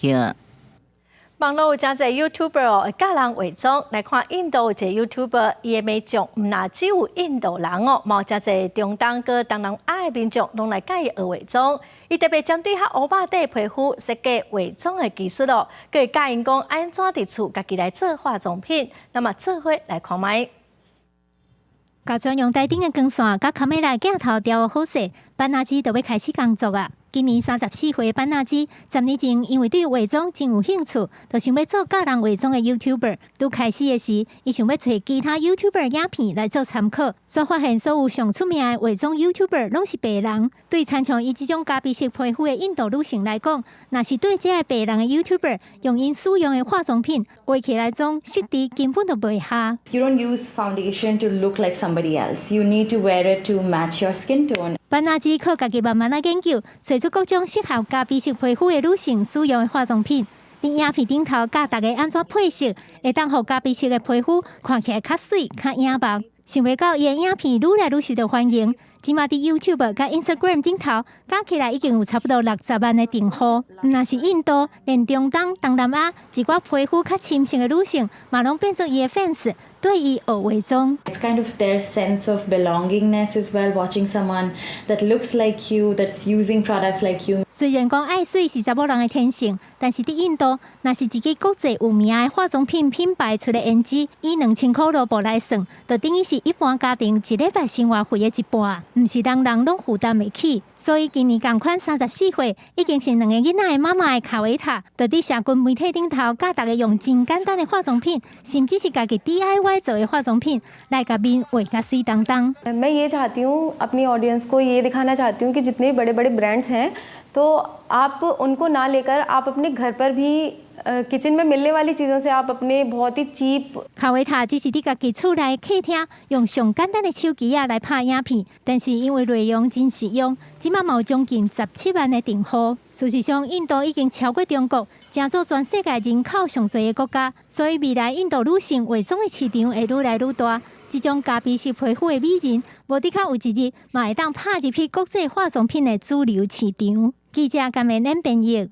響。網路有誠濟 YouTuber 哦，會教人化妝。來看印度有一个 YouTuber，伊的民眾毋若只有印度人哦，嘛有誠濟中東佮東南亞的民眾攏來佮伊學化妝。伊特別針對較烏肉底的皮膚設計化妝的技術哦，閣會教𪜶講按怎佇厝家己來做化妝品。那麼做伙來看覓。共專用台頂的光線佮卡梅拉鏡頭調好勢，班納基就欲開始工作啊！今年34歲的班納基，10年前因為對化妝真有興趣，就想欲做教人化妝的 YouTuber。拄開始的時，伊想欲揣其他 YouTuber 影片來做參考，煞發現所有上出名的化妝 YouTuber 攏是白人。對親像伊這種咖啡色皮膚的印度女性來講，若是對這个白人的 YouTuber 用𪜶使用的化妝品畫起來妝，色調根本就袂合。 You don't use foundation to look like somebody else. You need to wear it to match your skin tone. 班納基靠家己慢慢來研究，揣出各種適合咖啡色皮膚的女性使用的化妝品。佇影片頂頭教大家按怎配色，會當予咖啡色的皮膚看起來較媠、較穎目。想袂到伊的影片愈來愈受到歡迎，這馬佇 YouTube 佮 Instagram 頂頭加起來已經有差不多60萬的訂戶。毋若是印度，連中東、東南亞一寡皮膚較深色的女性，嘛攏變做伊的 fans，對伊學化妝。 It's kind of their sense of belongingness as well, watching someone that looks like you, that's using products like you. 雖然講愛媠是查某人的天性，但是佇印度，若是一支國際有名的化妝品品牌出的胭脂，以2000箍盧布來算，就等於是一般家庭一禮拜生活費的一半，毋是人人攏負擔會起。所以今年仝款34歲，已經是兩个囡仔的媽媽的卡維塔，就佇社群媒體頂頭教大家用真簡單的化妝品，甚至是家己 DIY 做的化妝品，來共面畫甲媠當當。 मैं ये चाहती हूँ, अपनी ऑडियंस को ये दिखाना चाहती हूँ कि जितने बड़े बड़े ब्रांड्स हैं, तो आप उनको ना लेकर आप अपने घर पर भी किचन में मिलने वाली चीज़ों से आप अपने बहुत ही चीप 卡維塔只是佇家己厝內客廳用上簡單的手機仔來拍影片，但是因為內容真實用，這馬嘛有將近17萬的訂戶。事實上，印度已經超過中國，成做全世界人口上濟的國家，所以未來印度女性化妝的市場會愈來愈大。這種咖啡色皮膚的美人，無的確有一日嘛會當拍入去國際化妝品的主流市場。記者甘美恁編譯。